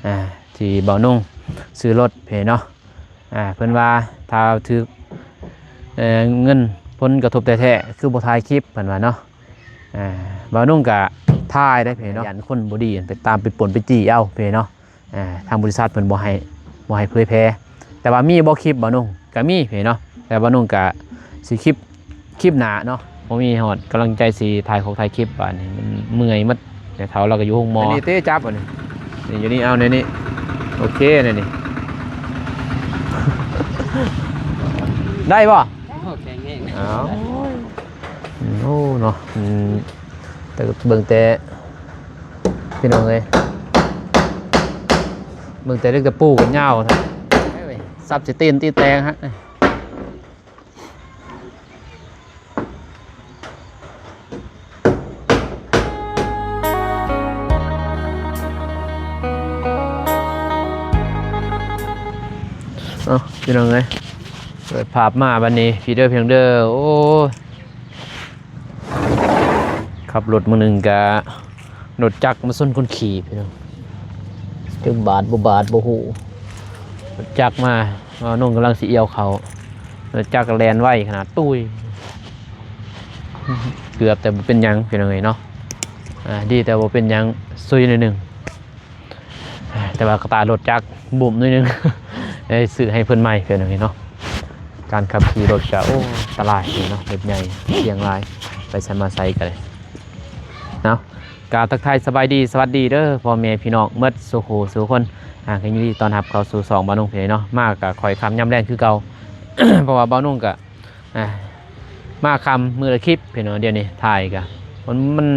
ອ່າ ທີ່ບ່າວນົງຊື້ລົດເພເນາະ ອ່າ ເພິ່ນວ່າຖ້າຖືກ ເອີ ເງິນຜົນກະທົບແທ້ໆ ຄືບໍ່ຖ່າຍຄລິບ ເພິ່ນວ່າເນາະ ອ່າ ບ່າວນົງກະຖ່າຍໄດ້ເພເນາະ ຢ້ານຄົນບໍ່ດີໄປຕາມໄປປົ່ນໄປຈີ້ເອົາເພເນາະ ອ່າ ທາງບໍລິສັດເພິ່ນບໍ່ໃຫ້ ບໍ່ໃຫ້ເຜີຍແຜ່ ແຕ່ວ່າມີບໍ່ຄລິບບ່າວນົງ ກະມີເພເນາະ ແຕ່ບ່າວນົງກະຊິຄລິບ ຄລິບໜ້າເນາະ ບໍ່ມີຮອດກຳລັງໃຈຊິຖ່າຍຂອງຖ່າຍຄລິບ ບາດນີ້ມັນເມື່ອຍໝົດ ແມ່ເຖົ້າລາວກໍຢູ່ໂຮງໝໍ ອັນນີ້ເຕະຈັບ ອັນນີ້ ນີ້ຢູ່ນີ້ ເອົາ ໃນນີ້ ໂອເຄ ໃນນີ້ ໄດ້ບໍ່? ໂອ້ ແຂງແຮງ ອ້າວ ໂອ້ ເນາະ ອືມ ແຕ່ເບິ່ງແຕ່ ພີ່ນ້ອງເອີຍ ເບິ່ງແຕ່ເຫຼັກຕະປູກໍຍາວ ສັບໃສ່ຕີນຕີແຕກຮະ. ເອົ້າ ພີ່ນ້ອງເອີຍ ເປີດພາບມາບັດນີ້ ພີເດີ ພີ່ນ້ອງເດີ ໂອ້ ຂັບລົດມື້ໜຶ່ງກະ ລົດຈັກມາຊົນຄົນຂີ່ ພີ່ນ້ອງ ຈັກບາດບໍ່ບາດບໍ່ຮູ້ ລົດຈັກມາ ນ້ອງກຳລັງຊິອຽວເຂົ້າ ລົດຈັກກໍແລ່ນໄວຂະໜາດ ຕຸ້ຍ ເກືອບແຕ່ບໍ່ເປັນຫຍັງ ພີ່ນ້ອງເອີຍເນາະ ອ່າ ດີແຕ່ບໍ່ເປັນຫຍັງ ຊຸຍໜ້ອຍໜຶ່ງ ແຕ່ວ່າກະຕາລົດຈັກບຸ້ມໜ້ອຍໜຶ່ງ ໄດ້ຊື້ໃຫ້ເພິ່ນໃໝ່ ພີ່ນ້ອງເອີຍເນາະ ການຂັບຂີ່ລົດກະ ໂອ້ ອັນຕະລາຍເນາະ ລົດໃຫຍ່ ສ່ຽງຫຼາຍ ໄປໃສມາໃສກະໄດ້ ເນາະ ກະທັກທາຍສະບາຍດີ ສະຫວັດດີເດີ ພໍ່ແມ່ພີ່ນ້ອງໝົດສູ່ຜູ້ສູ່ຄົນ ອ່າ ກໍຍິນດີຕ້ອນຮັບເຂົ້າສູ່ຊ່ອງບ່າວນົງ ພີ່ນ້ອງເນາະ ມາກະຄ່ອຍຄ່ຳຍາມແລງຄືເກົ່າ ເພາະວ່າບ່າວນົງກະ ອ່າ ມາຄ່ຳມື້ລະຄລິບ ພີ່ນ້ອງ ດຽວນີ້ຖ່າຍກະ ມັນ ມັນ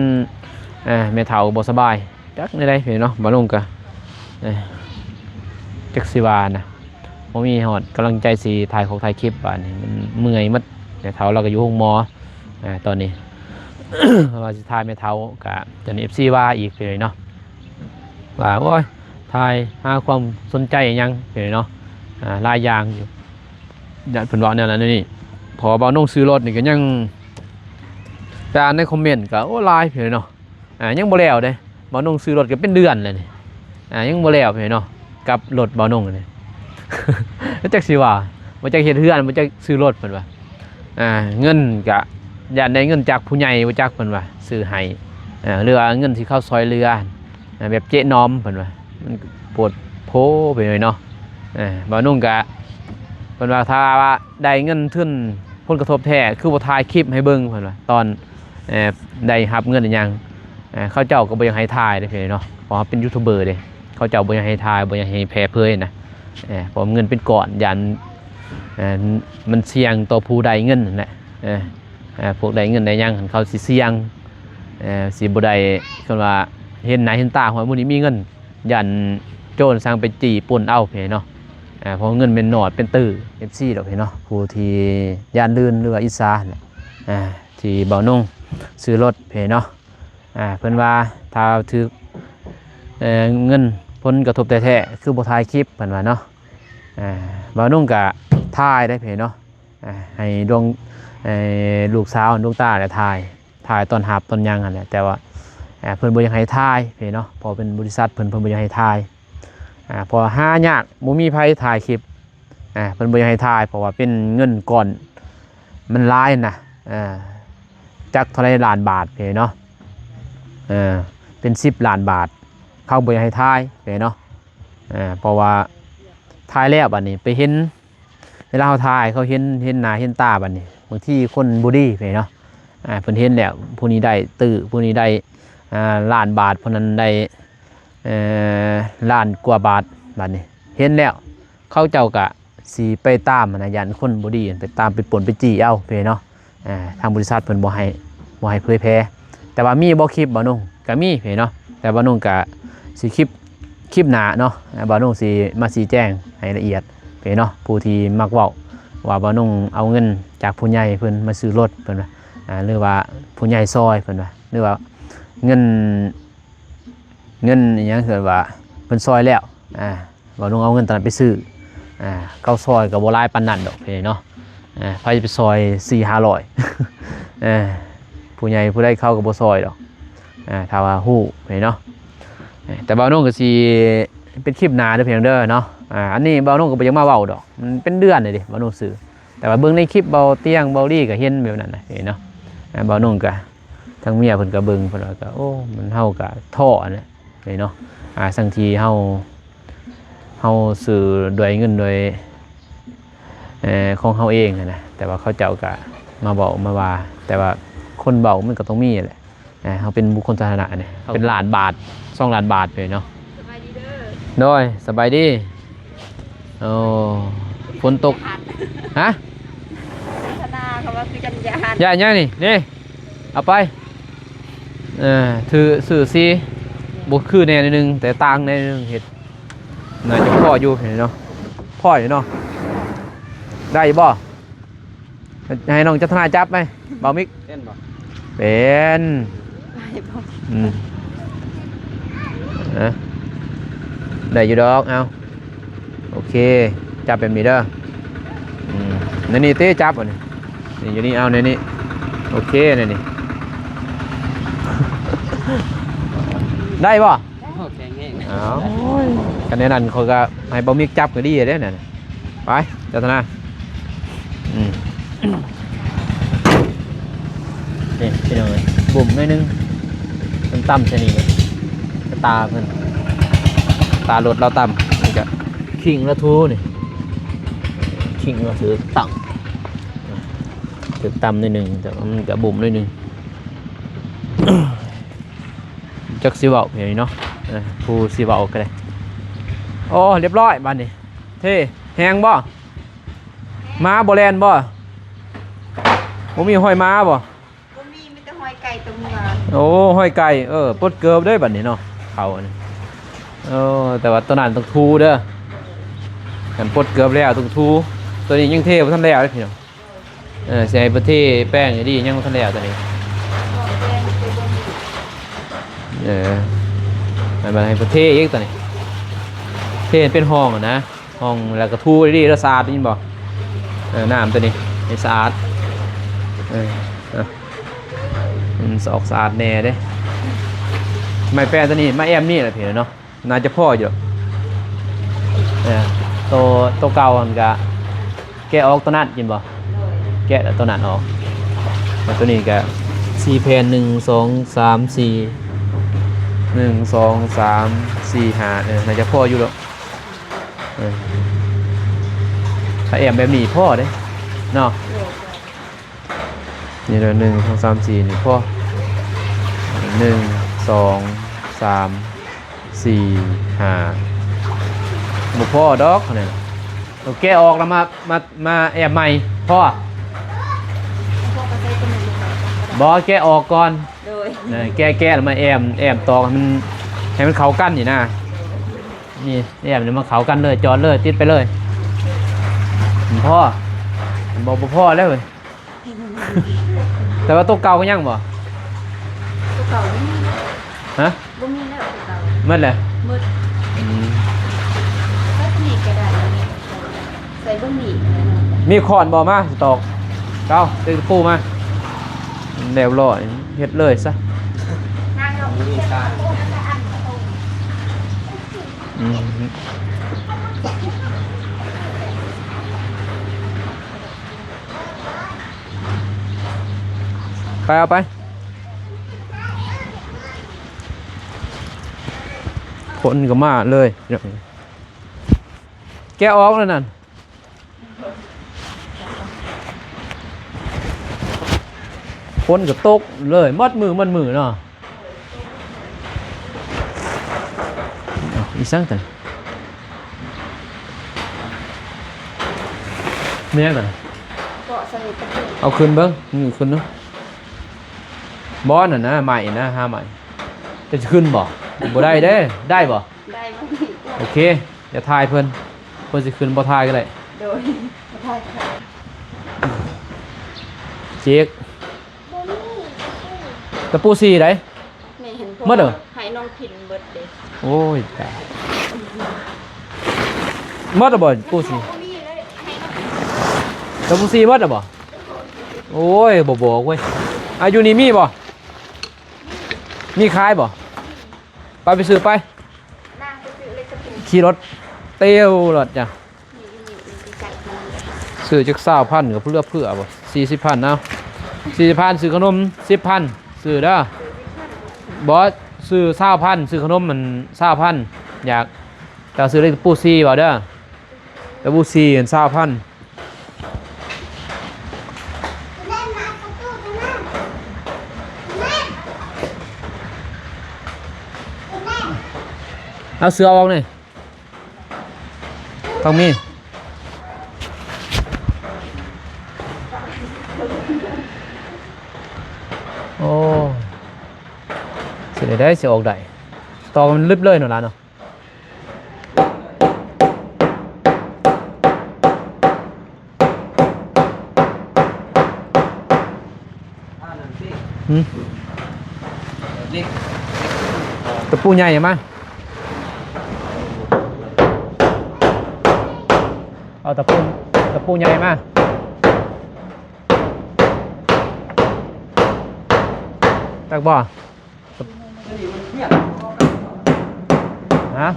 ເອີ ແມ່ເຖົ້າບໍ່ສະບາຍ ຈັກແນວໃດ ພີ່ນ້ອງເນາະ ບ່າວນົງກະ ເອີ ຈັກຊິວ່ານະ ບໍ່ມີຮອດກຳລັງໃຈຊິຖ່າຍຂອງຖ່າຍຄລິບ ບາດນີ້ມັນເມື່ອຍໝົດ ແມ່ເຖົ້າລາວກໍຢູ່ໂຮງໝໍ ອ່າ ຕອນນີ້ ວ່າຊິຖ່າຍແມ່ເຖົ້າກະ ຕອນນີ້ເອັຟຊີວ່າອີກ ພີ່ນ້ອງເນາະ ວ່າ ໂອ້ຍ ຖ່າຍຫາຄວາມສົນໃຈຫຍັງ ພີ່ນ້ອງເນາະ ອ່າ ຫຼາຍຢ່າງຢູ່ ຢ້ານເພິ່ນເວົ້າແນວນັ້ນແນວນີ້ ເພາະວ່າບ່າວນົງຊື້ລົດນີ້ກໍຍັງ ໄປອ່ານໃນຄອມເມັນກໍ ໂອ້ ຫຼາຍ ພີ່ນ້ອງເນາະ ອ່າ ຍັງບໍ່ແລ້ວເດ້ ບ່າວນົງຊື້ລົດກໍເປັນເດືອນແລ້ວນີ້ ອ່າ ຍັງບໍ່ແລ້ວ ພີ່ນ້ອງເນາະ ກັບລົດບ່າວນົງນີ້ ຈັກຊິວ່າ ບໍ່ຈັກເຮັດເຮືອນ ບໍ່ຈັກຊື້ລົດ ເພິ່ນວ່າ ອ່າ ເງິນກະ ຢ້ານໄດ້ເງິນຈາກຜູ້ໃຫຍ່ ບໍ່ຈັກ ເພິ່ນວ່າ ຊື້ໃຫ້ ເອີ ຫຼືວ່າເງິນທີ່ເຂົາຊ່ອຍເຫຼືອ ແບບເຈະໜອມ ເພິ່ນວ່າ ມັນໂພດໂພໄປເລີຍເນາະ ເອີ ບ່າວນົງກະ ເພິ່ນວ່າຖ້າວ່າໄດ້ເງິນທຶນຜົນກະທົບແທ້ ຄືບໍ່ຖ່າຍຄລິບໃຫ້ເບິ່ງ ເພິ່ນວ່າ ຕອນ ເອີ ໄດ້ຮັບເງິນອີ່ຫຍັງ ເອີ ເຂົາເຈົ້າກໍບໍ່ຢາກໃຫ້ຖ່າຍເດ້ ພີ່ນ້ອງເນາະ ເພາະເຮົາເປັນຢູທູບເບີເດ້ ເຂົາເຈົ້າບໍ່ຢາກໃຫ້ຖ່າຍ ບໍ່ຢາກໃຫ້ແຜ່ເຜີຍນະ ເອີ ເພາະເງິນເປັນກ້ອນ ຢ້ານ ເອີ ມັນສ່ຽງຕໍ່ຜູ້ໄດ້ເງິນຫັ້ນແຫຼະ ເອີ ເອີ ພວກໄດ້ເງິນໄດ້ຫຍັງຫັ້ນ ເຂົາຊິສ່ຽງ ເອີ ຊິບໍ່ໄດ້ ຄັນວ່າເຫັນໜ້າເຫັນຕາ ຮອດມື້ນີ້ມີເງິນ ຢ້ານໂຈນຊ່າງໄປຈີ້ປຸ້ນເອົາ ພີ່ນ້ອງເນາະ ເອີ ເພາະເງິນແມ່ນໜອດເປັນຕື້ ເອັຟຊີ ດອກ ພີ່ນ້ອງເນາະ ຜູ້ທີ່ຢ້ານລື່ນ ຫຼືວ່າອິດສາຫັ້ນແຫຼະ ອ່າ ທີ່ບ່າວນົງຊື້ລົດ ພີ່ນ້ອງເນາະ ອ່າ ເພິ່ນວ່າຖ້າຖືກ ເອີ ເງິນຜົນກະທົບແທ້ໆ ຄືບໍ່ຖ່າຍຄລິບ ເພິ່ນວ່າເນາະ ອ່າ ບ່າວນົງກະຖ່າຍໄດ້ ພີ່ນ້ອງເນາະ ອ່າ ໃຫ້ດວງ ໃຫ້ລູກສາວດວງຕາແຫຼະຖ່າຍ ຖ່າຍຕອນຮັບຕອນຫຍັງຫັ້ນແຫຼະ ແຕ່ວ່າ ອ່າ ເພິ່ນບໍ່ຢາກໃຫ້ຖ່າຍ ພີ່ນ້ອງເນາະ ເພາະເປັນບໍລິສັດເພິ່ນ ເພິ່ນບໍ່ຢາກໃຫ້ຖ່າຍ ອ່າ ເພາະວ່າຫາຍາກ ບໍ່ມີໃຜຖ່າຍຄລິບ ອ່າ ເພິ່ນບໍ່ຢາກໃຫ້ຖ່າຍ ເພາະວ່າເປັນເງິນກ້ອນມັນຫຼາຍນະ ອ່າ ຈັກເທົ່າໃດລ້ານບາດ ພີ່ນ້ອງເນາະ ເປັນສິບລ້ານບາດ ເຂົາບໍ່ຢາກໃຫ້ຖ່າຍ ພີ່ນ້ອງເນາະ ເພາະວ່າຖ່າຍແລ້ວບາດນີ້ໄປເຫັນ ເວລາເຮົາຖ່າຍ ເຂົາເຫັນ ເຫັນໜ້າເຫັນຕາບາດນີ້ ບາງທີຄົນບໍ່ດີ ພີ່ນ້ອງເນາະ ອ່າ ເພິ່ນເຫັນແລ້ວ ຜູ້ນີ້ໄດ້ຕື້ ຜູ້ນີ້ໄດ້ ອ່າ ລ້ານບາດ ຜູ້ນັ້ນໄດ້ ເອີ ລ້ານກວ່າບາດ ບາດນີ້ເຫັນແລ້ວ ເຂົາເຈົ້າກະຊິໄປຕາມຫັ້ນນະ ຢ້ານຄົນບໍ່ດີໄປຕາມໄປປົ່ນໄປຈີ້ເອົາ ພີ່ນ້ອງເນາະ ອ່າ ທາງບໍລິສັດເພິ່ນບໍ່ໃຫ້ ບໍ່ໃຫ້ເຜີຍແຜ່ ແຕ່ວ່າມີບໍ່ຄລິບບ່າວນົງ ກະມີ ພີ່ນ້ອງເນາະ ແຕ່ບ່າວນົງກະຊິຄລິບ ຄລິບໜ້າເນາະ ອ່າ ບ່າວນົງຊິມາຊີ້ແຈງໃຫ້ລະອຽດ ພີ່ນ້ອງເນາະ ຜູ້ທີ່ມັກເວົ້າວ່າບ່າວນົງເອົາເງິນຈາກຜູ້ໃຫຍ່ເພິ່ນມາຊື້ລົດ ເພິ່ນວ່າ ອ່າ ຫຼືວ່າຜູ້ໃຫຍ່ຊ່ອຍ ເພິ່ນວ່າ ຫຼືວ່າເງິນ ເງິນອີ່ຫຍັງ ເພິ່ນວ່າເພິ່ນຊ່ອຍແລ້ວ ອ່າ ບ່າວນົງເອົາເງິນຕອນນັ້ນໄປຊື້ ອ່າ ເຂົາຊ່ອຍກໍບໍ່ຫຼາຍປານນັ້ນດອກ ພີ່ນ້ອງເນາະ ອ່າ ໃຜຈະໄປຊ່ອຍສີ່ຫ້າຮ້ອຍ ເອີ ຜູ້ໃຫຍ່ຜູ້ໃດເຂົາກໍບໍ່ຊ່ອຍດອກ ອ່າ ຖ້າວ່າຮູ້ ພີ່ນ້ອງເນາະ ເອີ ແຕ່ບ່າວນົງກໍຊິ ເປັນຄລິບໜ້າເດີພີ່ນ້ອງເດີເນາະ. ອ່າ ອັນນີ້ບ່າວນົງກໍບໍ່ຢາກມາເວົ້າດອກ ມັນເປັນເດືອນແລ້ວເດ ບ່າວນົງຊື້ ແຕ່ວ່າເບິ່ງໃນຄລິບບ່າວຕຽງ ບ່າວລີກໍເຫັນແບບນັ້ນນະເນາະ. ອ່າ ບ່າວນົງກໍ ທາງເມຍເພິ່ນກໍເບິ່ງ ເພິ່ນວ່າກໍ ໂອ້ ມັນ ເຮົາກໍທໍ້ຫັ້ນແຫຼະເນາະ. ອ່າ ທັງທີ່ເຮົາ ເຮົາຊື້ດ້ວຍເງິນດ້ວຍ ເອີ ຂອງເຮົາເອງຫັ້ນນະ ແຕ່ວ່າເຂົາເຈົ້າກໍມາເວົ້າມາວ່າ ແຕ່ວ່າຄົນເວົ້າມັນກໍຕ້ອງມີແຫຼະ. ອ່າ ເຮົາເປັນບຸກຄົນສາທາລະນະນີ້ ເປັນລ້ານບາດ ສອງລ້ານບາດເລີຍເນາະ. ສະບາຍດີເດີ ໂດຍ ສະບາຍດີ. ໂອ້ ຝົນຕົກ ຮະ? ສາທາລະນະ ເຂົາວ່າຄືຢ້ານ ຢ້ານຫຍັງນີ້? ນີ້ ເອົາໄປ ເອີ ຖື ຊື້ສີ ບໍ່ຄືແດ່ໜ້ອຍໜຶ່ງ ແຕ່ຕ່າງແດ່ໜ້ອຍໜຶ່ງ ເຮັດ ໜ້າຈະພໍຢູ່ເນາະ ພໍຢູ່ເນາະ. ໄດ້ບໍ່? ໃຫ້ນ້ອງຈັດທະນາຈັບໄໝ? ບ່າວມິກ ເປັນບໍ່? ເປັນ ໄດ້ບໍ່? ອືມ ເອີ ໄດ້ຢູ່ດອກ. ເອົາ ໂອເຄ ຈັບແບບນີ້ເດີ. ອືມ ໃນນີ້ຕິ ຈັບອັນນີ້ ນີ້ ຢູ່ນີ້ ເອົາ ໃນນີ້ ໂອເຄ ໃນນີ້ ໄດ້ບໍ່? ໂອ້ ແຂງແຮງ. ອ້າວ ຄັນແນວນັ້ນຂ້ອຍກໍໃຫ້ບ່າວມິກຈັບກໍດີເດ້ນັ້ນ. ໄປ ຈັດທະນາ. ອືມ ນີ້ພີ່ນ້ອງເອີຍ ບຸ້ມໜ້ອຍໜຶ່ງ ມັນຕ່ຳຊະນີ້ ກະຕາເພິ່ນ ຕາລົດລາວຕ່ຳ ນີ້ກະຄີງລາວຖື ນີ້ຄີງລາວຖືກຕ່ຳ ຖືກຕ່ຳໜ້ອຍໜຶ່ງ ແຕ່ວ່າມັນກະບຸ້ມໜ້ອຍໜຶ່ງ. ຈັກຊິເວົ້າແນວນີ້ເນາະ ເອີ ຜູ້ຊິເວົ້າກໍໄດ້. ໂອ້ ຮຽບຮ້ອຍບາດນີ້ ເທ່ ແຮງບໍ່? ໝາບໍ່ແລ່ນບໍ່? ບໍ່ມີຮອຍໝາບໍ່? ບໍ່ມີ ມີແຕ່ຮອຍໄກ່ຕົວເມືອ. ໂອ້ ຮອຍໄກ່ ເອີ ປົດເກີບເດ້ບາດນີ້ເນາະ ເຂົາອັນນີ້. ໂອ້ ແຕ່ວ່າຕົວນັ້ນຕ້ອງຖູເດີ ຄັນປົດເກີບແລ້ວຕ້ອງຖູ. ຕົວນີ້ຍັງເທບໍ່ທັນແລ້ວເດ້ພີ່ນ້ອງ. ເອີ ຊິໃຫ້ເພິ່ນເທແປ້ງຢູ່ດີ ຍັງບໍ່ທັນແລ້ວຕົວນີ້. ເອີ ໃຫ້ເພິ່ນເທອີກຕົວນີ້ ເທໃຫ້ເປັນຮ່ອງຫັ້ນນະ ຮ່ອງ ແລ້ວກໍຖູດີໆ ແລ້ວສະອາດ ໄດ້ຍິນບໍ່? ເອີ ນ້ຳຕົວນີ້ໃຫ້ສະອາດ ເອີ ເອີ ມັນສອກສະອາດແດ່ເດ້. ໄມ້ແປ້ງຕົວນີ້ມາແອ້ມນີ້ລະພີ່ເນາະ. ໜ້າຈະພໍຢູ່ດອກ ເອີ ໂຕ ໂຕເກົ່າຫັ້ນກະແກະອອກໂຕນັ້ນ ເຫັນບໍ່? ໂດຍ ແກະແລ້ວໂຕນັ້ນອອກ ແລ້ວໂຕນີ້ກະສີ່ແຜ່ນ ໜຶ່ງ ສອງ ສາມ ສີ່ ໜຶ່ງ ສອງ ສາມ ສີ່ ຫ້າ ເອີ ໜ້າຈະພໍຢູ່ດອກ ເອີ ຖ້າແອ້ມແບບນີ້ພໍເດ້ເນາະ. ໂດຍ ນີ້ເດີ ໜຶ່ງ ສອງ ສາມ ສີ່ ນີ້ພໍ ໜຶ່ງ ສອງ ສາມ ສີ່ ຫ້າ ບໍ່ພໍດອກ ເຂົານີ້ນະ ຕ້ອງແກະອອກແລ້ວມາ ມາ ມາແອ້ມໃໝ່ ພໍ ບໍ່ ແກະອອກກ່ອນ ໂດຍ ເອີ ແກະ ແກະແລ້ວມາແອ້ມ ແອ້ມຕອກໃຫ້ມັນ ໃຫ້ມັນເຂົ້າກັນນີ້ນະ ນີ້ແອ້ມນີ້ມາເຂົ້າກັນເລີຍ ຈອດເລີຍ ຕິດໄປເລີຍ ພໍ ບໍ່ ບໍ່ພໍແລ້ວເວີຍ. ແຕ່ວ່າໂຕເກົ່າກໍຍັງບໍ່? ໂຕເກົ່າບໍ່ມີແລ້ວ ຮະ? ບໍ່ມີແລ້ວໂຕເກົ່າ ໝົດແລ້ວ ໝົດ ອືມ ໃສ່ຕົວນີ້ກໍໄດ້ ໃສ່ເບິ່ງນີ້ກໍໄດ້ເນາະ ມີຄ້ອນບໍ່? ມາຊິຕອກ ເອົາ ເອົາຕະປູມາ ແລ້ວຮ້ອຍ ເຮັດເລີຍຊະ ອືມ. ໄປເອົາໄປ ຄົນກໍມາເລີຍ ແກະອອກແລ້ວນັ້ນ ຝົນກໍຕົກເລີຍ ໝົດມື້ໝົດມື້ເນາະ. ເອົາ ອີ່ສັງຊັ້ນ ແມ່ນຫຍັງນັ້ນ ເກາະໃສ່ຕະປູ ເອົາຂຶ້ນເບິ່ງ ຍືດຂຶ້ນເນາະ ບໍ່ ນັ້ນນະ ໄມ້ນະ ຫາໄມ້ ຈະຂຶ້ນບໍ່? ບໍ່ໄດ້ເດ້ ໄດ້ບໍ່? ໄດ້ບໍ່? ໂອເຄ ຢ່າຖ່າຍເພິ່ນ ເພິ່ນຊິຂຶ້ນ ບໍ່ຖ່າຍກໍໄດ້ ໂດຍ ບໍ່ຖ່າຍ ເຈັກ ຕະປູສີ່ໃດ໋ ແມ່ນ ໝົດເດີ ໃຫ້ນ້ອງພິນເບິດເດ້ ໂອ້ຍ ຕາຍ ໝົດແລ້ວບໍ່ ປູສີ່ ຕະປູສີ່ໝົດແລ້ວບໍ່? ໂອ້ຍ ບໍ່ບອກເວີຍ ອ່າ ຢູ່ນີ້ມີບໍ່? ມີຂາຍບໍ່? ໄປ ໄປຊື້ໄປ ນາງໄປຊື້ເລັກກະ ຂີ່ລົດເຕີວໂລດຈ້ະ. ຊື້ຈັກຊາວພັນກໍເຫຼືອເຟືອບໍ່? ສີ່ສິບພັນເອົາ. ສີ່ສິບພັນຊື້ຂະໜົມສິບພັນ ຊື້ເດີ. ບໍ່ ຊື້ຊາວພັນ ຊື້ຂະໜົມມັນຊາວພັນ. ຢາກ ເຈົ້າຊື້ເລັກຕະປູສີ່ບໍ່ເດີ. ຕະປູສີ່ຫັ້ນຊາວພັນ. ເອົາເສື້ອອອກນີ້. ຕ້ອງມີ. ໂອ້ ຊິໄດ້ ຊິອອກໄດ້. ຕອກມັນລຶບເລີຍເນາະຫຼານເນາະ. ຫືມ? ຕະປູໃຫຍ່ມາ. ເອົາຕະປູ ຕະປູໃຫຍ່ມາ. ຈັກບໍ່? ຮະ?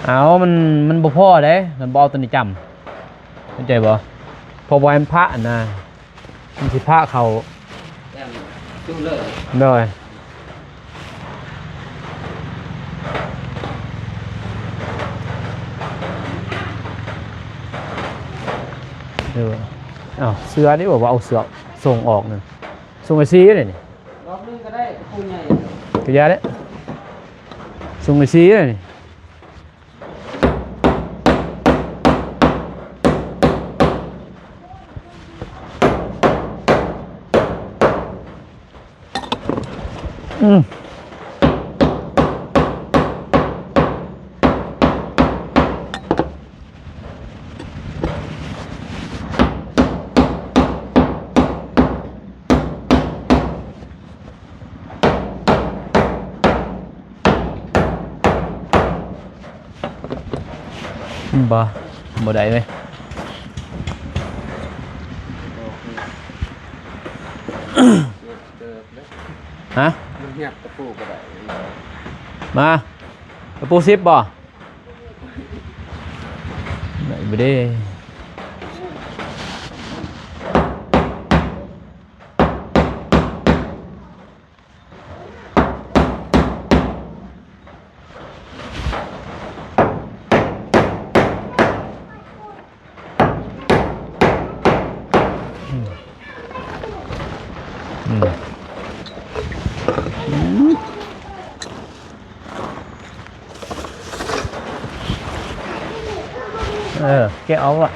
ເອົາ ມັນ ມັນບໍ່ພໍເດ້ ມັນບໍ່ເອົາຕົວນີ້ຈ້ຳ ເຂົ້າໃຈບໍ່? ເພາະບໍ່ໃຫ້ມັນພະຫັ້ນນະ ມັນຊິພະເຂົ້າ ແມ່ນ ຈຸເລີຍ ໂດຍ ເອີ ເອົ້າ ເສື້ອນີ້ບໍ່ວ່າເອົາເສື້ອສົ່ງອອກນະ ສົ່ງໄປຊີເດ້ນີ້. ລອບໜຶ່ງກໍໄດ້ ຕະປູໃຫຍ່ ກະຢ່າເດ້ ສົ່ງໄປຊີເດ້ນີ້. ອືມ ບໍ່ ບໍ່ໄດ້ເວີຍ. ຮະ? ມັນຫຍັບຕະປູກໍໄດ້ ມາ ຕະປູສິບບໍ່? ໄດ້ບໍ່ເດ້? ອືມ ອືມ ເອີ ແກະອອກລະ.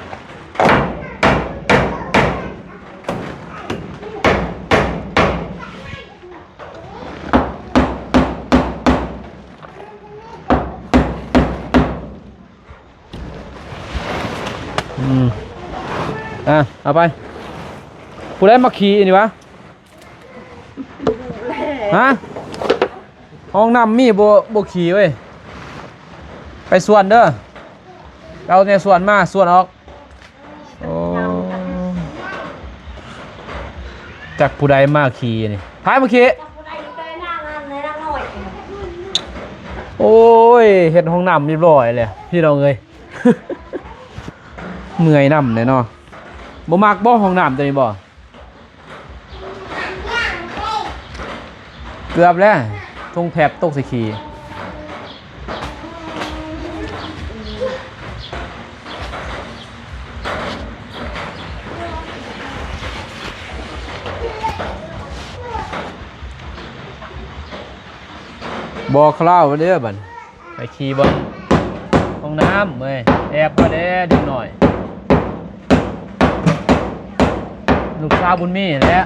ອືມ ອ່ະ ເອົາໄປ. ຜູ້ໃດມາຂີ່ນີ້ຫວາ? ຮະ? ຫ້ອງນ້ຳມີບໍ່? ບໍ່ຂີ່ເວີຍ. ໄປສວນເດີ. ເອົາແນວສວນມາ ສວນອອກ. ໂອ້ ຈັກຜູ້ໃດມາຂີ່ນີ້. ພາມາຂີ່. ໂອ້ຍ ເຮັດຫ້ອງນ້ຳຮຽບຮ້ອຍແລ້ວ ພີ່ນ້ອງເອີຍ. ເມື່ອຍນຳແຫຼະເນາະ. ບໍ່ມັກບໍ່ຫ້ອງນ້ຳຕົວນີ້ບໍ່? ເກືອບແລ້ວ ຖົງແຟບຕົກໃສ່ຂີ້. ບໍ່ຄາວເດີ້ບັດ ໄປຂີ່ບ່ອນຫ້ອງນ້ຳເວີຍ. ແອບມາແດ່ເດັກນ້ອຍ ລູກສາວບຸນມີແຫຼະ.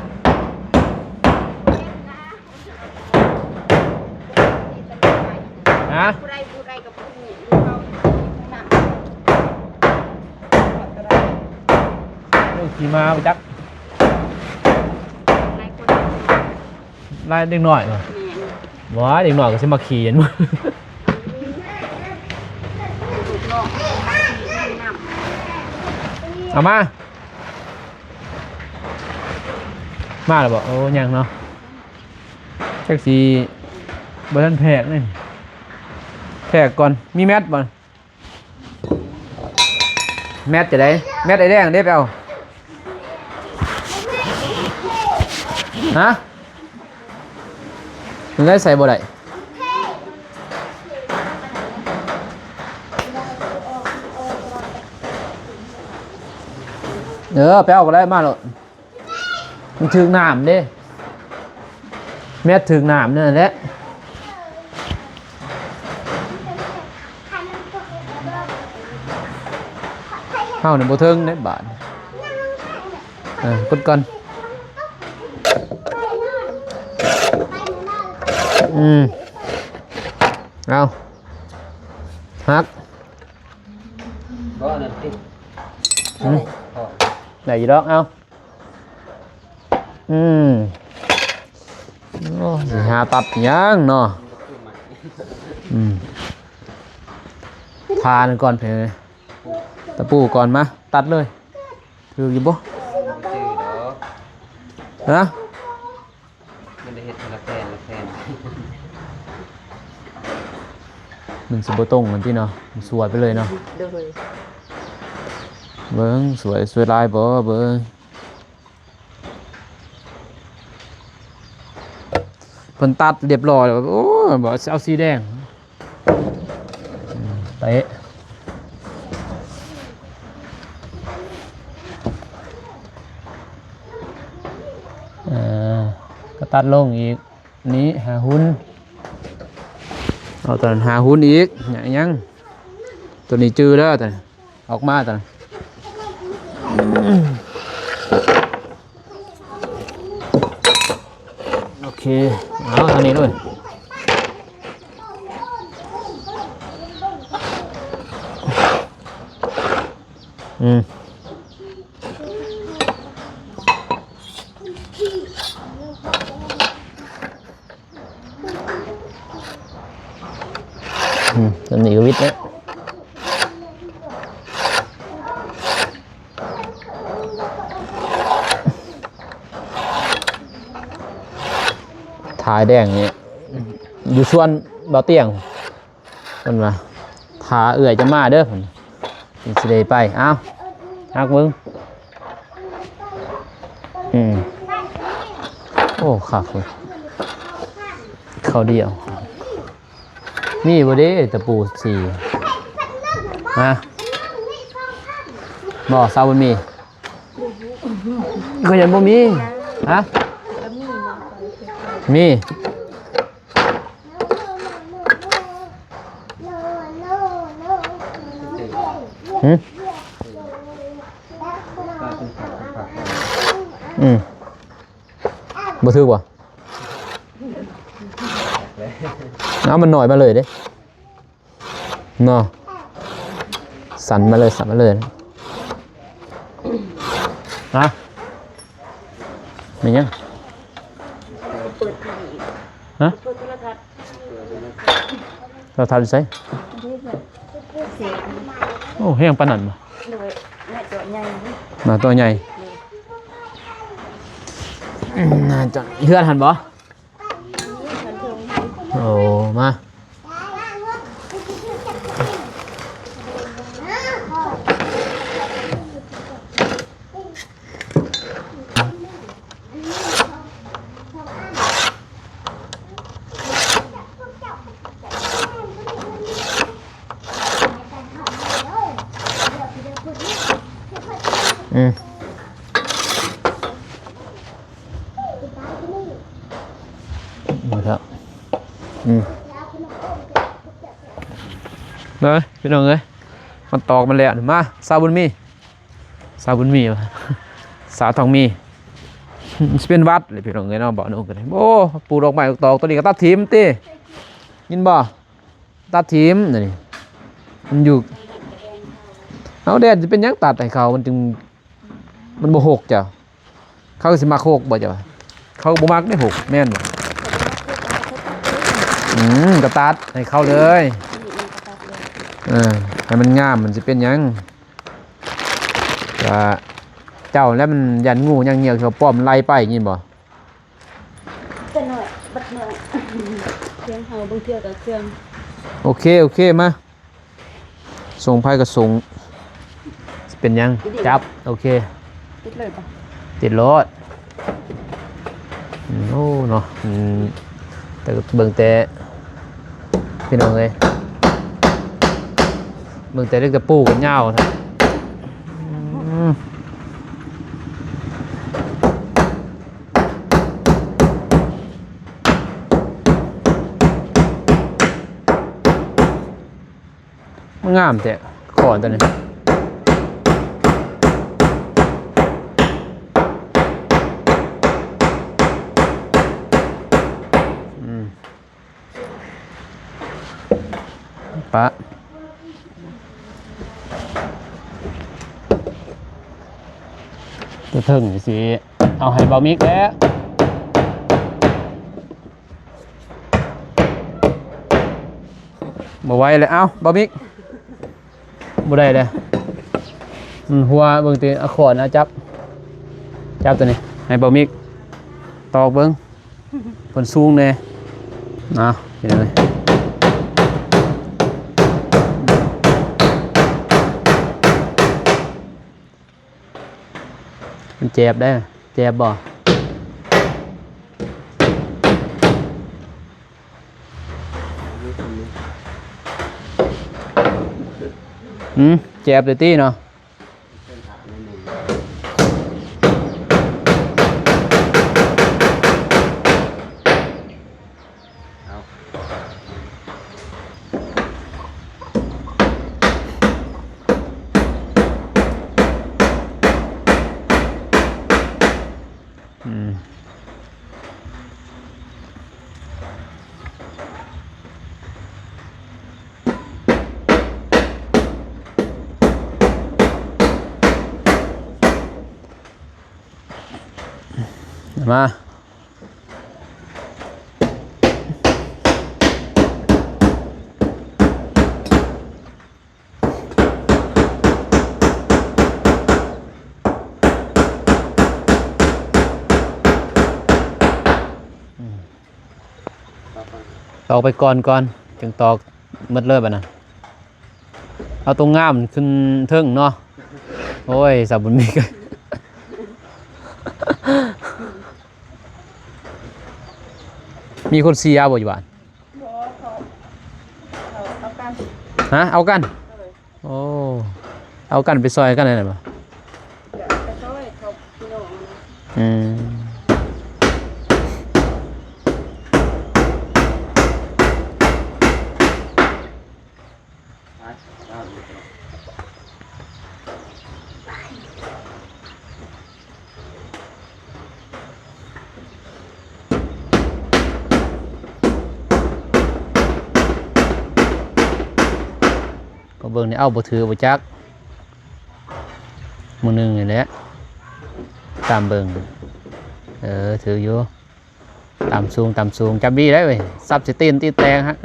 ຮະ? ໂອ້ຍ ຂີ່ມາບໍ່ຈັກ. ລາຍເດັກນ້ອຍບໍ່? ແມ່ນ. ບໍ່ ເດັກນ້ອຍກໍຊິມາຂີ່ຫັ້ນ. ເອົາມາ ມາແລ້ວບໍ່? ໂອ້ ຍັງເນາະ. ຈັກຊິບໍ່ທັນແພກນີ້. ກກ່ອນ. ມີແມັດບໍ່? ແມັດຈະໄດ້ ແມັດໄອ້ແດງເດ້ ໄປເອົາ. ຮະ? ມັນໄດ້ໃສ່ບໍ່ໄດ້? ເອີ ໄປເອົາກໍໄດ້ ມາໂລດ. ມັນຖືກນ້ຳເດ້ ແມັດຖືກນ້ຳນັ້ນແຫຼະ. ເຮົານີ້ບໍ່ເຖິງເດ້ບາດ. ເອີ ກົດກ່ອນ. ອືມ ເອົາ ຫັກ ບໍ່ ນັ້ນຕິ ອືມ ໄດ້ຢູ່ດອກ. ເອົາ ອືມ ໂອ້ ຊິຫາຕັດຫຍັງເນາະ. ອືມ ທານກ່ອນເພ ຕະປູກ່ອນ ມາຕັດເລີຍ. ຖືກຢູ່ບໍ່? ບໍ່ຖືກດອກ. ຮະ? ມັນໄດ້ເຮັດເທື່ອລະແຜ່ນລະແຜ່ນ. ມັນຊິບໍ່ຕົງກັນຕິເນາະ ມັນສວຍໄປເລີຍເນາະ. ໂດຍ ເບິ່ງ ສວຍ ສວຍຫຼາຍບໍ່ ເບິ່ງ. ເພິ່ນຕັດລຽບຮ້ອຍແລ້ວ ໂອ້ ບໍ່ ຊິເອົາສີແດງ. ເຕະ ເອີ ກໍຕັດລົງອີກ ນີ້ຫ້າຫຸ້ນ ເອົາຕົວນັ້ນຫ້າຫຸ້ນອີກ. ຍັງ ຕົວນີ້ຈື່ເດີ ຕົວນີ້ ອອກມາຕອນ ໂອເຄ ເອົາທາງນີ້ເລີຍ. ອືມ ອືມ ຕົວນີ້ກໍວິດແລ້ວ ທາແດງນີ້ ຢູ່ສວນບ່າວຕຽງ. ເພິ່ນວ່າ ຖ້າເອື້ອຍຈະມາເດີ ເພິ່ນ ຈຶ່ງຊິໄດ້ໄປ. ເອົາ ຫັກເບິ່ງ. ອືມ ໂອ້ ຄັກເວີຍ ເຂົ້າດຽວ. ມີບໍ່ເດ້ຕະປູສີ? ຮະ? ບໍ່ ສາວບຸນມີ ກໍຍັງບໍ່ມີ. ຮະ? ມີ. ຫື? ອືມ ບໍ່ຖືກບໍ່? ເອົາ ມັນໜ້ອຍມາເລີຍເດ້. ເນາະ ສັ່ນມາເລີຍ ສັ່ນມາເລີຍ. ຮະ? ແມ່ນຫຍັງ? ເປີດທີວີ ຮະ? ເປີດໂທລະທັດ. ໂທລະທັດຢູ່ໃສ? ເດ້ເພິ່ນ ໂອ້ ແຮງປານນັ້ນບໍ່? ໂດຍ ໜ້າຈໍໃຫຍ່ ໜ້າຈໍໃຫຍ່. ໂດຍ ໜ້າຈໍ ເຮືອນຫັ້ນບໍ່? ໂອ້ ມາ ອືມ. ເອົາເຖາະ ອືມ ເດີພີ່ນ້ອງເອີຍ ມັນຕອກມາແລ້ວ. ມາ ສາວບຸນມີ ສາວບຸນມີ ສາວທອງມີ ຊິເປັນຫວັດເລີຍພີ່ນ້ອງເອີຍເນາະ. ບໍ່ໜຸ່ງກໍໄດ້ ໂອ້ ປູດອກໄມ້ອອກຕອກ ຕົວນີ້ກໍຕັດຖິ້ມຕິ ຍິນບໍ່? ຕັດຖິ້ມ ອັນນີ້ ມັນຢູ່ ເອົາ ແດດຊິເປັນຫຍັງ ຕັດໃຫ້ເຂົາ ມັນຈຶ່ງ ມັນບໍ່ຫົກເຈົ້າ. ເຂົາຊິມັກຫົກບໍ່ເຈົ້າ? ເຂົາບໍ່ມັກເດ້ຫົກ ແມ່ນບໍ່? ອືມ ກໍຕັດໃຫ້ເຂົາເລີຍ ເອີ ໃຫ້ມັນງາມ ມັນຊິເປັນຫຍັງ? ກະເຈົ້າແລ້ວ ມັນຢ້ານງູຍ່າງງຽວ ເຂົາປ້ອມໄລ່ໄປ ຍິນບໍ່? ແຕ່ໜ້ອຍບັດໜ້ອຍ ເຄື່ອງເຮົາບາງເທື່ອກໍເຄື່ອງ ໂອເຄ ໂອເຄ ມາ ສົ່ງໃຜກໍສົ່ງ ຊິເປັນຫຍັງ? ຕິດອີກ ຈັບ ໂອເຄ ຕິດເລີຍປະ? ຕິດໂລດ. ໂອ້ ເນາະ ອືມ ແຕ່ເບິ່ງແຕ່ ພີ່ນ້ອງເອີຍ ເບິ່ງແຕ່ເຫຼັກຕະປູກໍຍາວນະ. ອືມ ມັນງາມແທ້ ຄ້ອນຕົວນີ້. ອືມ ປະ ຕົວເທິງນີ້ຊິເອົາໃຫ້ບ່າວມິກແຫຼະ. ບໍ່ໄຫວແລ້ວ ເອົ້າ ບ່າວມິກ ບໍ່ໄດ້ເດ້ ມັນຫົວ. ເບິ່ງຕິ ເອົາຄ້ອນ ເອົາຈັບ ຈັບຕົວນີ້ ໃຫ້ບ່າວມິກຕອກເບິ່ງ ເພິ່ນສູງແດ່. ເອົາ ເຮັດຫຍັງ? ມັນແຈບໄດ໋ ແຈບບໍ່? ຫືມ ແຈບເລີຍຕິເນາະ. ເອົາ ອືມ ມາ ຕອກໄປກ່ອນກ່ອນ ຈຶ່ງຕອກໝົດເລີຍບາດນັ້ນ. ເອົາຕົວງາມຂຶ້ນເທິງເນາະ. ໂອ້ຍ ສາວບຸນມີ ມີຄົນເຊຍບໍ່ຢູ່ບ້ານ? ບໍ່ ເຂົາ ເຂົາເອົາກັນ. ຮະ ເອົາກັນ? ໂອ້ ເອົາກັນໄປຊ່ອຍກັນນັ້ນບໍ່? ກະໄປຊ່ອຍເຂົາ ພີ່ນ້ອງ. ອືມ. ກໍເບິ່ງນີ້ ເອົາ ບໍ່ຖືກບໍ່ຈັກ ມື້ໜຶ່ງນີ້ແຫຼະ ຕາມເບິ່ງ. ເອີ ຖືກຢູ່. ຕ່ຳສູງ ຕ່ຳສູງ ຈັບດີໄດ້ເວີຍ ສັບຊິຕີນຕີແຕກຫັ້ນ.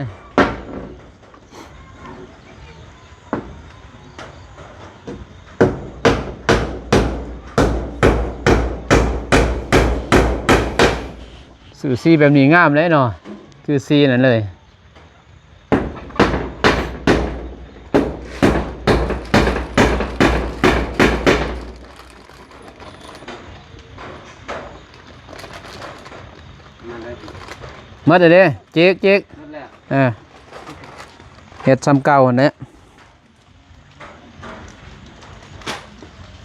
ຊື້ສີແບບນີ້ງາມເລີຍເນາະ ຄືສີນັ້ນເລີຍ. ໝົດແລ້ວເດ້ ເຈັກ ເຈັກ ໝົດແລ້ວ ເອີ ເຮັດສ່ຳເກົ່າຫັ້ນແຫຼະ.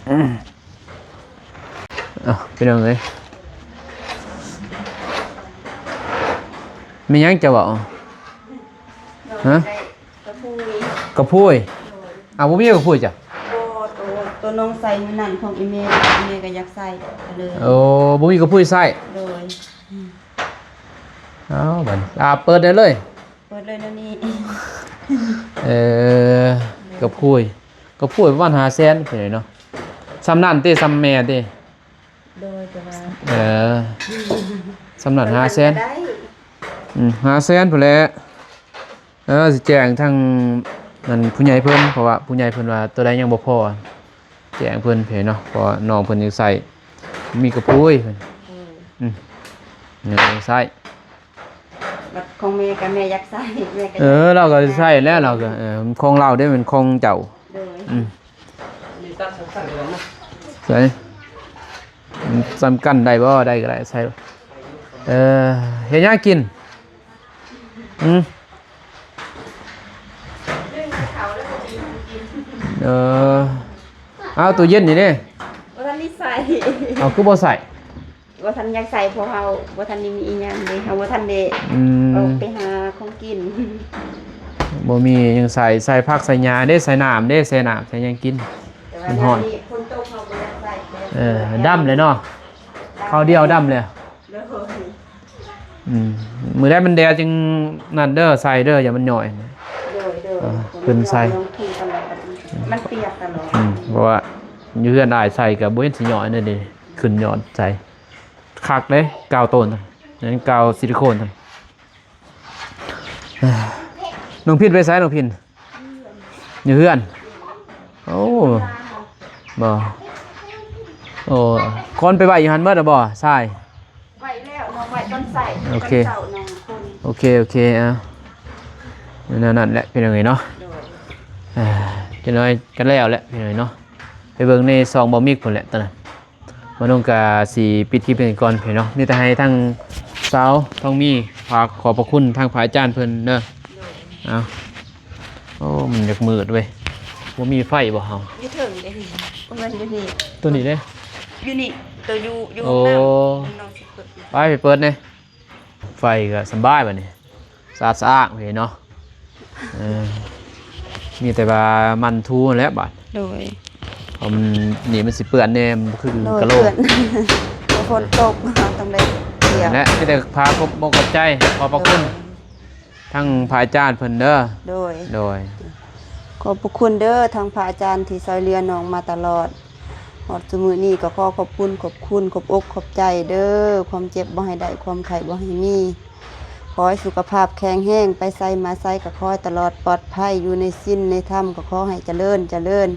ອືມ ເອົ້າ ພີ່ນ້ອງເອີຍ ແມ່ນຫຍັງເຈົ້າເວົ້າ? ຮະ? ກະພຸ້ຍ ກະພຸ້ຍ. ໂດຍ. ອ້າວ ບໍ່ມີກະພຸ້ຍຈ້ະ? ບໍ່ ໂຕ ໂຕນ້ອງໃສ່ມື້ນັ້ນຂອງອີ່ແມ່ ອີ່ແມ່ກໍຢາກໃສ່ ກໍເລີຍ. ໂອ້ ບໍ່ມີກະພຸ້ຍໃສ່. ໂດຍ. ອ້າວ ບັດນີ້ ອ່າ ເປີດໄດ້ເລີຍ. ເປີດເລີຍແນວນີ້ ເອີ ກະພຸ້ຍ ກະພຸ້ຍປະມານຫ້າແສນພຸ້ນເນາະ. ສ່ຳນັ້ນຕິ ສ່ຳແມ່ຕິ? ໂດຍ ແຕ່ວ່າ ເອີ ສ່ຳນັ້ນຫ້າແສນ ກໍໄດ້ ອືມ ຫ້າແສນພຸ້ນແຫຼະ. ເອີ ຊິແຈ້ງທາງນັ້ນຜູ້ໃຫຍ່ເພິ່ນ ເພາະວ່າຜູ້ໃຫຍ່ເພິ່ນວ່າໂຕໃດຍັງບໍ່ພໍ ແຈ້ງເພິ່ນເພເນາະ ເພາະວ່ານ້ອງເພິ່ນຍັງໃຊ້ ມີກະພຸ້ຍເພິ່ນ ອືມ ອືມ ຍັງໃຊ້. ບັດຂອງແມ່ກໍແມ່ຢາກໃສ່ ແມ່ກໍ ເອີ ລາວກໍໃສ່ແລ້ວ ລາວກໍ ເອີ ຂອງລາວເດ້ ແມ່ນຂອງເຈົ້າ. ໂດຍ ອືມ ໃສ່ ມັນສ່ຳກັນໄດ້ບໍ່? ໄດ້ກໍໄດ້ ໃສ່. ເອີ ເຮັດຫຍັງກິນ? ອືມ ເອີ ເອົາ ຕູ້ເຢັນນີ້ເດ້ ບໍ່ທັນໄດ້ໃສ່. ເອົາ ຄືບໍ່ໃສ່? ບໍ່ທັນຢາກໃສ່ ເພາະເຮົາບໍ່ທັນໄດ້ມີອີ່ຫຍັງເດ້ ເຮົາບໍ່ທັນໄດ້ ອືມ ອອກໄປຫາຂອງກິນ. ບໍ່ມີຫຍັງໃສ່ ໃສ່ຜັກໃສ່ຫຍ້າເດ້ ໃສ່ນ້ຳເດ້ ໃສ່ນ້ຳໃສ່ຫຍັງກິນ. ແຕ່ວ່າ ມັນຮ້ອນ ຍາມນີ້ຝົນຕົກ ເຮົາບໍ່ຢາກໃສ່ ເອີ ດຳເລີຍເນາະ ຄາວດຽວດຳເລີຍ. ໂດຍ ອືມ ມື້ໃດມັນແດດຈຶ່ງນັ້ນເດີ ໃສ່ເດີ ຢ່າມັນຫຍ້ອຍ. ໂດຍ ໂດຍ ເອີ ຂຶ້ນໃສ່ ມັນປຽກຕະຫຼອດ. ອືມ ເພາະວ່າຢູ່ເຮືອນອ້າຍໃສ່ກໍບໍ່ເຫັນຊິຫຍ້ອຍເດ້ ຂຶ້ນຍ້ອນໃສ່ ຄັກເດ້ ກາວໂຕນ ນັ້ນກາວຊິລິໂຄນ. ນ້ອງພິນໄປໃສ ນ້ອງພິນ? ຢູ່ເຮືອນ. ໂອ້ ບໍ່ ໂອ້ ຄອນໄປໄວ້ຢູ່ຫັ້ນເບິດແລ້ວບໍ່ ຊາຍ? ໄວ້ແລ້ວ ນ້ອງໄວ້ຕອນໃສ່ ໂອເຄ ຕອນເຊົ້ານ້ອງຄົນ. ໂອເຄ ໂອເຄ ເອົາ ແນວນັ້ນແຫຼະ ພີ່ນ້ອງເອີຍເນາະ. ໂດຍ ອ່າ ຈັກໜ້ອຍກໍແລ້ວແຫຼະ ພີ່ນ້ອງເອີຍເນາະ. ໄປເບິ່ງໃນຊ່ອງບ່າວມິກພຸ້ນແຫຼະຕອນນັ້ນ. ບ່າວນົງກະຊິປິດຄລິບນີ້ກ່ອນພີ່ນ້ອງເນາະ ມີແຕ່ໃຫ້ທາງສາວທອງມີຝາກຂອບພະຄຸນທາງພະອາຈານເພິ່ນເດີ. ໂດຍ ເອົາ ໂອ້ ມັນຢາກມືດເວີຍ ບໍ່ມີໄຟບໍ່ເຮົາ? ຢູ່ເທິງເດ້ ບໍ່ແມ່ນຢູ່ນີ້ ຕົວນີ້ເດ້ ຢູ່ນີ້ ຕົວຢູ່ ຢູ່ ໂອ້ ຫ້ອງນ້ຳ ນ້ອງຊິເປີດ ໄປ ໄປເປີດແດ່. ໄຟກໍສະບາຍບັດນີ້ ສະອາດສະອ້າງເລີຍເນາະ. ເອີ ມີແຕ່ວ່າໝັ່ນຖູຫັ້ນແຫຼະບາດ. ໂດຍ ເພາະມັນ ນີ້ມັນຊິເປື້ອນແດ່ ມັນຄື ໂດຍ ກະໂຫຼກ ເປື້ອນ ຝົນຕົກ ເຮົາຕ້ອງໄດ້ເກັບ ແລະ ມີແຕ່ພາຂອບອົກຂອບໃຈ ຂອບພະຄຸນ ໂດຍ ທາງພະອາຈານເພິ່ນເດີ. ໂດຍ ໂດຍ ຂອບພະຄຸນເດີ ທາງພະອາຈານທີ່ຊ່ວຍເຫຼືອນ້ອງມາຕະຫຼອດ. ຮອດຊຸມື້ນີ້ກໍຂໍຂອບຄຸນ ຂອບຄຸນ ຂອບອົກຂອບໃຈເດີ ຄວາມເຈັບບໍ່ໃຫ້ໄດ້ ຄວາມໄຂ້ບໍ່ໃຫ້ມີ ຂໍໃຫ້ສຸຂະພາບແຂງແຮງ ໄປໃສມາໃສກໍຂໍໃຫ້ຕະຫຼອດປອດໄພ ຢູ່ໃນສິນໃນທຳກໍຂໍໃຫ້ຈະເລີນ ຈະເລີນ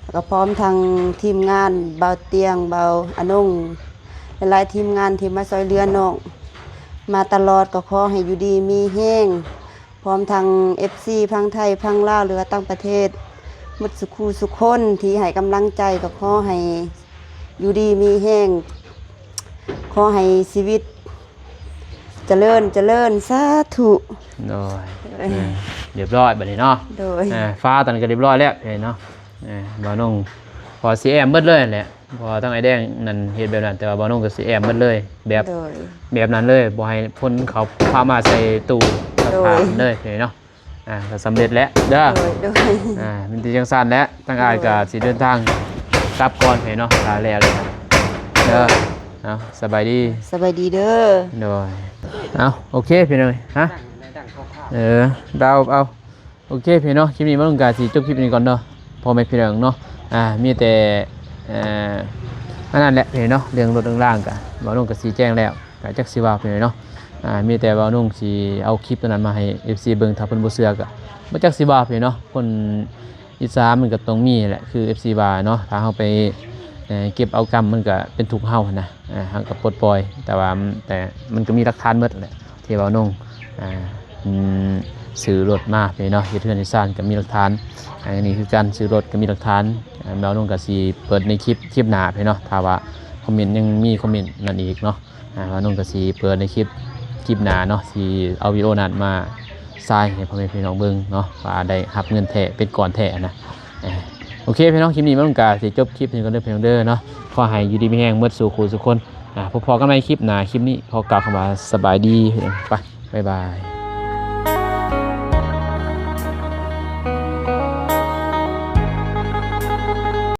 ແລ້ວກໍພ້ອມທັງທີມງານບ່າວຕຽງ ບ່າວອານົງ ຫຼາຍໆທີມງານທີ່ມາຊ່ວຍເຫຼືອນ້ອງມາຕະຫຼອດ ກໍຂໍໃຫ້ຢູ່ດີມີແຮງ. ພ້ອມທັງເອັຟຊີຝັ່ງໄທ ຝັ່ງລາວ ຫຼືວ່າຕ່າງປະເທດ ໝົດສຸຂູສຸຄົນທີ່ໃຫ້ກຳລັງໃຈ ກໍຂໍໃຫ້ຢູ່ດີມີແຮງ ຂໍໃຫ້ຊີວິດຈະເລີນ ຈະເລີນ ສາທຸ. ໂດຍ ໂດຍ ເອີ ລຽບຮ້ອຍບັດນີ້ເນາະ. ໂດຍ ອ່າ ຝາຕົວນັ້ນກໍລຽບຮ້ອຍແລ້ວເນາະ. ອ່າ ບ່າວນົງ ພໍຊິແອ້ມເບິດເລີຍແຫຼະ ເພາະວ່າທາງອ້າຍແດງນັ້ນເຮັດແບບນັ້ນ ແຕ່ວ່າບ່າວນົງກໍຊິແອ້ມເບິດເລີຍ ແບບ ໂດຍ ແບບນັ້ນເລີຍ ບໍ່ໃຫ້ຄົນເຂົາພາມາໃສ່ຕູ້ ໂດຍ ສະພານເລີຍເນາະ. ອ່າ ກໍສຳເລັດແລ້ວເດີ. ໂດຍ ໂດຍ ອ່າ ມີແຕ່ຈັ່ງຊັ້ນແຫຼະ ທາງອ້າຍກໍ ໂດຍ ຊິເດີນທາງກັບກ່ອນເນາະ ຖ້າແລ້ວເດີ. ເອົາ ສະບາຍດີ ສະບາຍດີເດີ. ໂດຍ ເອົາ ໂອເຄພີ່ນ້ອງ ຮະ ເອີ ດາວ ເອົາ ໂອເຄພີ່ນ້ອງ ຄລິບນີ້ບ່າວນົງກໍຊິຈົບຄລິບນີ້ກ່ອນເນາະ ພໍ່ແມ່ພີ່ນ້ອງເນາະ. ອ່າ ມີແຕ່ ເອີ ອັນນັ້ນແຫຼະພີ່ນ້ອງເນາະ ເລື່ອງລົດເລື່ອງລາງກໍບ່າວນົງກໍຊີ້ແຈງແລ້ວ ກໍຈັກຊິວ່າຈັ່ງໃດເນາະ. ອ່າ ມີແຕ່ບ່າວນົງຊິເອົາຄລິບຕົວນັ້ນມາໃຫ້ເອັຟຊີເບິ່ງ ຖ້າເພິ່ນບໍ່ເຊື່ອກໍບໍ່ຈັກຊິວ່າຈັ່ງໃດເນາະ. ຄົນອິດສາມັນກໍຕ້ອງມີແຫຼະ ຄືເອັຟຊີວ່າເນາະ ຖ້າເຮົາໄປ ເອີ ເກັບເອົາກຳ ມັນກໍເປັນທຸກເຮົາຫັ້ນນະ. ອ່າ ເຮົາກໍປົດປ່ອຍ ແຕ່ວ່າ ແຕ່ມັນກໍມີຫຼັກຖານໝົດແຫຼະ ທີ່ບ່າວນົງ ອ່າ ອືມ ຊື້ລົດມາເນາະ ເຮັດເຮືອນເຮັດຊານກໍມີຫຼັກຖານ. ອັນນີ້ຄືກັນ ຊື້ລົດກໍມີຫຼັກຖານ. ອ່າ ບ່າວນົງກໍຊິເປີດໃນຄລິບ ຄລິບໜ້າເນາະ ຖ້າວ່າຄອມເມັນຍັງມີຄອມເມັນນັ້ນອີກເນາະ. ອ່າ ບ່າວນົງກໍຊິເປີດໃນຄລິບ ຄລິບໜ້າເນາະ ຊິເອົາວິດີໂອນັ້ນມາສາຍໃຫ້ພໍ່ແມ່ພີ່ນ້ອງເບິ່ງເນາະ ວ່າໄດ້ຮັບເງິນແທ້ເປັນກ້ອນແທ້ນະ. ເອີ ໂອເຄພີ່ນ້ອງ ຄລິບນີ້ບ່າວນົງກໍຊິຈົບຄລິບນີ້ກ່ອນເດີພີ່ນ້ອງເດີເນາະ. ຂໍໃຫ້ຢູ່ດີມີແຮງໝົດສູ່ຄູ່ສູ່ຄົນ. ອ່າ ພົບພໍ້ກັນໃໝ່ຄລິບໜ້າ ຄລິບນີ້ຂໍກ່າວຄຳວ່າສະບາຍດີ. ໄປ ບາຍບາຍ.